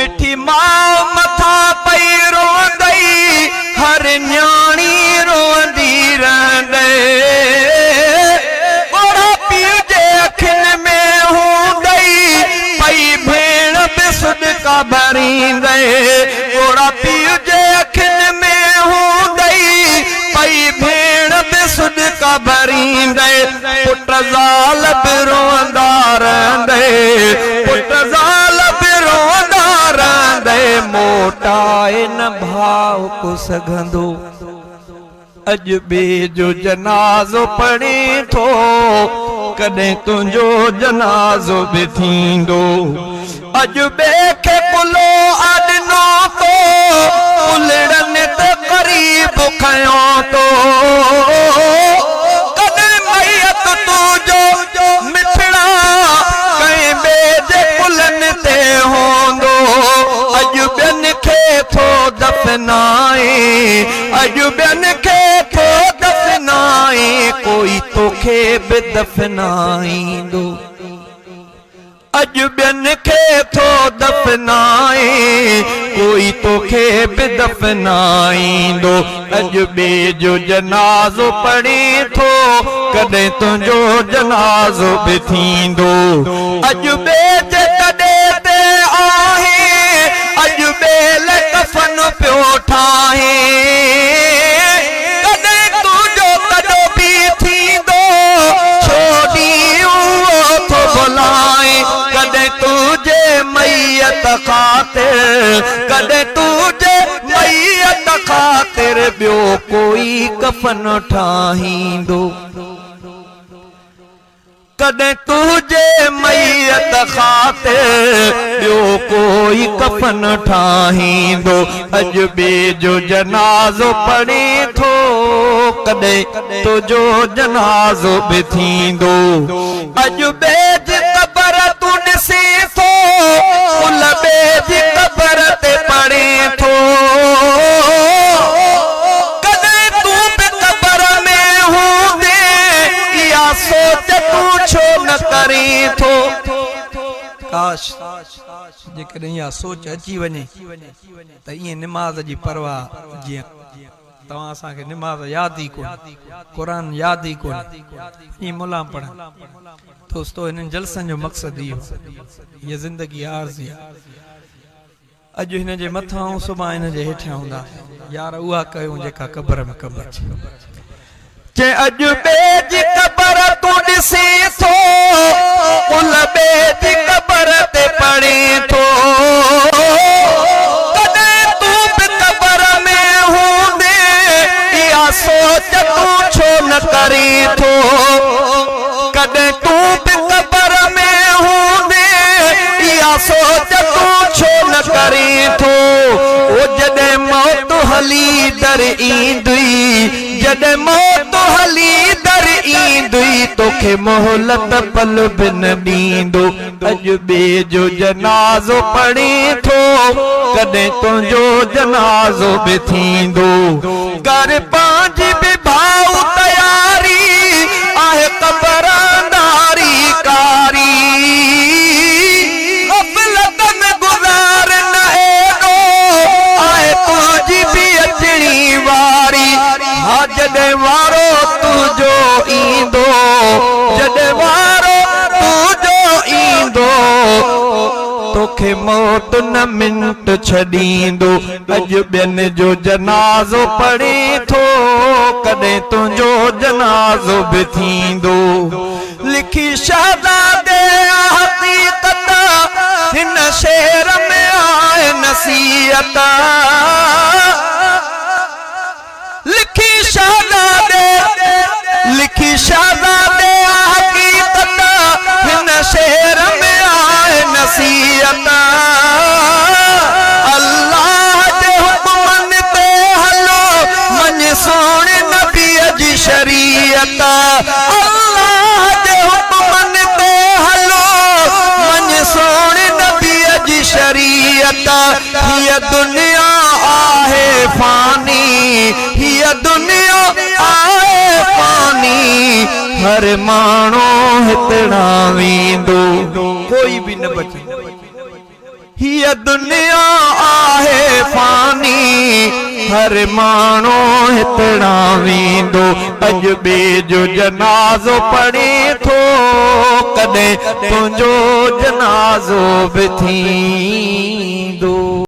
مٺي ماء مٿان پئي روئندئي، هر نياڻي روئندي رهندئي. ڳوڙها پيء جي اکين ۾ هوندئي، پئي ڀيڻ به سڏڪا ڀريندئي. ڳوڙها پيء جي اکين ۾ هوندئي، پئي ڀيڻ به سڏڪا ڀريندئي. پٽ زال به روئندا رهندئي، پٽ زال به روئندا رهندئي، موٽائي نه ڀاء ڪو سگهندو. اڄ ٻئي جو جنازو پڙهين ٿو، ڪڏهن تنهنجو جنازو به ٿيندو. اڄ ٻئي کي ڪلهو آ ڏنو تو، ڪلهڙن تي قريب کنيو تو. ڪڏهن ميت تنهنجو مٺڙا، ڪنهن ٻئي جي ڪلهن تي هوندو. اڄ ٻين کي ٿو دفنائين، اڄ ٻين کي ٿو دفنائين، ڪوئي توکي به دفنائيندو. اڄ ٻين کي ٿو دفنائين، ڪوئي توکي به دفنائيندو. اڄ ٻئي جو جنازو پڙهين ٿو، ڪڏهن تنهنجو جنازو به ٿيندو. اڄ ٻئي جي تڏي تي آهين، اڄ ٻئي لئه ڪفن پيو ٺاهين. ڪڏهن تنهنجو تڏو به ٿيندو، ڇو ڏينهن اهو ٿو ڀلائين. ڪڏهن تنهنجي ميت خاطر، ڪڏهن تنهنجي ميت خاطر ٻيو ڪوئي ڪفن ٺاهيندو. ڪڏهن تنهنجي ميت خاطر ٻيو ڪوئي ڪفن ٺاهيندو. اڄ ٻئي جو جنازو پڙهين ٿو، ڪڏهن تنهنجو جنازو به ٿيندو. اڄ ٻئي جي قبر تون ڏسين ٿو، ڪل ٻئي جي قبر تي پڙهين ٿو. ڪڏهن تون به قبر ۾ هوندين، اها سوچ تون ڇو نه ڪرين ٿو؟ ڪاش! جيڪڏهن اها سوچ اچي وڃي ته ائين نماز جي پرواهه جيئن توهان اسان کي نماز ياد ئي ڪونهي، قرآن ياد ئي ڪونهي، ائين ملان پڙهن. دوستو هنن جلسن جو مقصد اهو آهي. هيء زندگي عارضي آهي. اڄ هن جي مٿان ۽ سڀان هن جي هيٺيان هونداسين. يار اها ڪيون جيڪا قبر ۾ ڪم اچي. چي اڄ ٻئي جي قبر تون ڏسين ٿو، ڪل ٻئي جي قبر تي پڙهين ٿو. ڪڏهن تون به قبر ۾ هوندين، اها سوچ تون ڇو نه ڪرين ٿو. ڪڏهن تون به قبر ۾ هوندين، اها سوچ تون ڇو نه ڪرين ٿو؟ او جڏهن موت هلي در ايندئي، جڏهن موت هلي در ايندئي، توکي مهلت پل به نه ڏيندو. اڄ ٻئي جو جنازو پڙهين ٿو، ڪڏهن تنهنجو جنازو به ٿيندو. ڪر پنهنجي به ڀاء تياري، آهي قبر انڌاري ڪاري. غفلت ۾ گذار نه ايڏو، آهي تنهنجي به اچڻي واري. ها جڏهن وارو تنهنجو ايندو، جڏهن وارو تنهنجو ايندو، توکي موت نه منٽ ڇڏيندو. اڄ ٻين جو جنازو پڙهين ٿو، ڪڏهن تنهنجو جنازو به ٿيندو. لکي شهزادي آ حقيقت، هن شعر ۾ آهي نصيحت. لکي شهزادي، لکي شهزادي آ حقيقت، هن شعر ۾ آهي نصيحت. الله جي حڪمن تي هلو، مڃ سهڻي نبيء جي شريعت. الله جي حڪمن تي هلو، مڃ سهڻي نبيء جي شريعت. هيء دنيا آهي فاني، هيء دنيا آهي فاني، هر ماڻهو هتڙان ويندو. ڪوئي به نه بچندو. هيء دنيا آهي فاني، هر ماڻهو هتڙان ويندو. اڄ ٻئي جو جنازو پڙهين ٿو، ڪڏهن تنهنجو جنازو به ٿيندو.